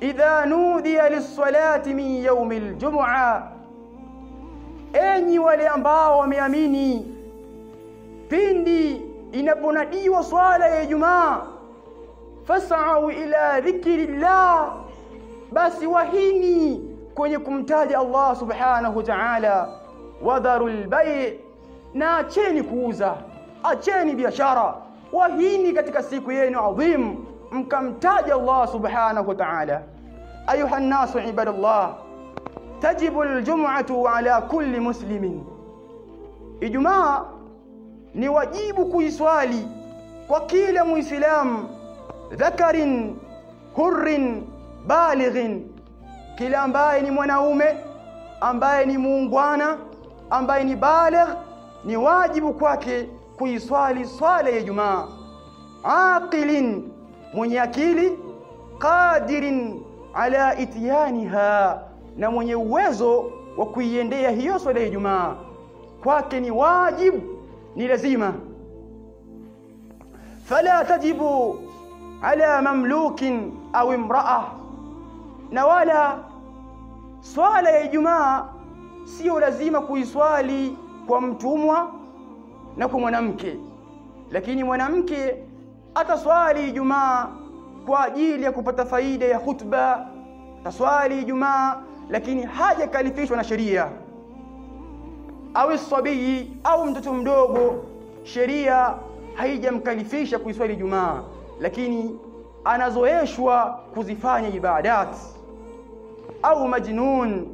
idha nudiya lis-salati min yawmil jum'a, enyi wale ambao wameamini, pindi inaponadiwa swala ya Ijumaa, fas'au ila dhikrillah, basi wahini kwenye kumtaja Allah subhanahu wa ta'ala. Wadharul bay', na acheni kuuza, acheni biashara, wahini katika siku yenu adhim, mkamtaja Allah subhanahu wa ta'ala. Ayuha nnasu ibadallah, tajibu aljum'atu ala kulli muslimin, Ijumaa ni wajibu kuiswali kwa kila Muislamu, dhakarin hurrin balighin, kila ambaye ni mwanaume, ambaye ni muungwana, ambaye ni baligh, ni wajibu kwake kuiswali swala ya Ijumaa. Aqilin, mwenye akili, qadirin ala itiyaniha, na mwenye uwezo wa kuiendea hiyo swala ya Ijumaa, kwake ni wajibu, ni lazima. Fala tajibu ala mamlukin au imra'a, na wala swala ya Ijumaa sio lazima kuiswali kwa mtumwa na kwa mwanamke, lakini mwanamke ataswali Ijumaa kwa ajili ya kupata faida ya khutba, ataswali Ijumaa lakini hajakalifishwa na sheria. Au sabii, au mtoto mdogo, sheria haijamkalifisha kuiswali Ijumaa, lakini anazoeshwa kuzifanya ibadat. Au majnun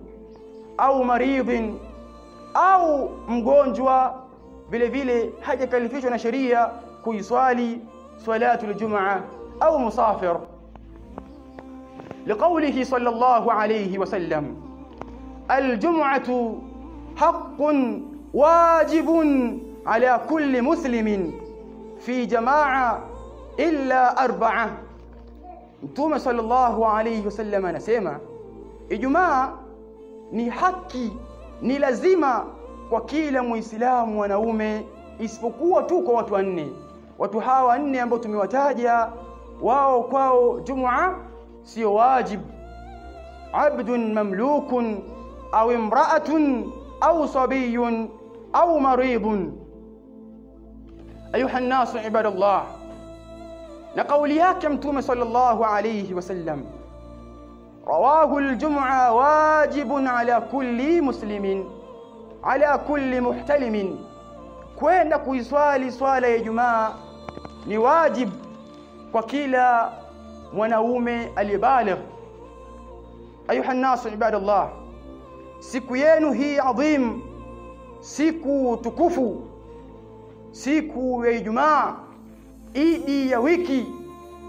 au maridhin, au mgonjwa, vile vile hajakalifishwa na sheria kuiswali salatul jumaa, au musafir. Liqaulihi sallallahu alayhi wasallam, aljum'atu haqqun wajibun ala kulli muslimin fi jamaa illa arba'a. Mtume sallallahu alayhi wasallam anasema Ijumaa ni haki, ni lazima kwa kila Muislamu mwanaume, isipokuwa tu kwa watu wanne. Watu hawa wanne ambao tumewataja, wao kwao Jumua sio wajibu: abdun mamlukun au imra'atun au sabiyun au maridun. Ayuha nnasu ibadallah, na kauli yake Mtume sallallahu alayhi wasallam, rawahu aljum'a wajibun ala kulli muslimin ala kulli muhtalimin, kwenda kuiswali swala ya Ijumaa ni wajibu kwa kila mwanaume aliyebaligh. Ayuha nnasu ibadallah, siku yenu hii adhim, siku tukufu, siku ya Ijumaa, idi ya wiki,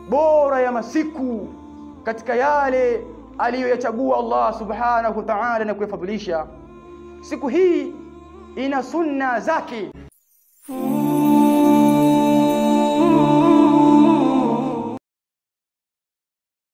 bora ya masiku katika yale aliyoyachagua Allah subhanahu wa ta'ala na kuyafadhilisha. Siku hii ina sunna zake.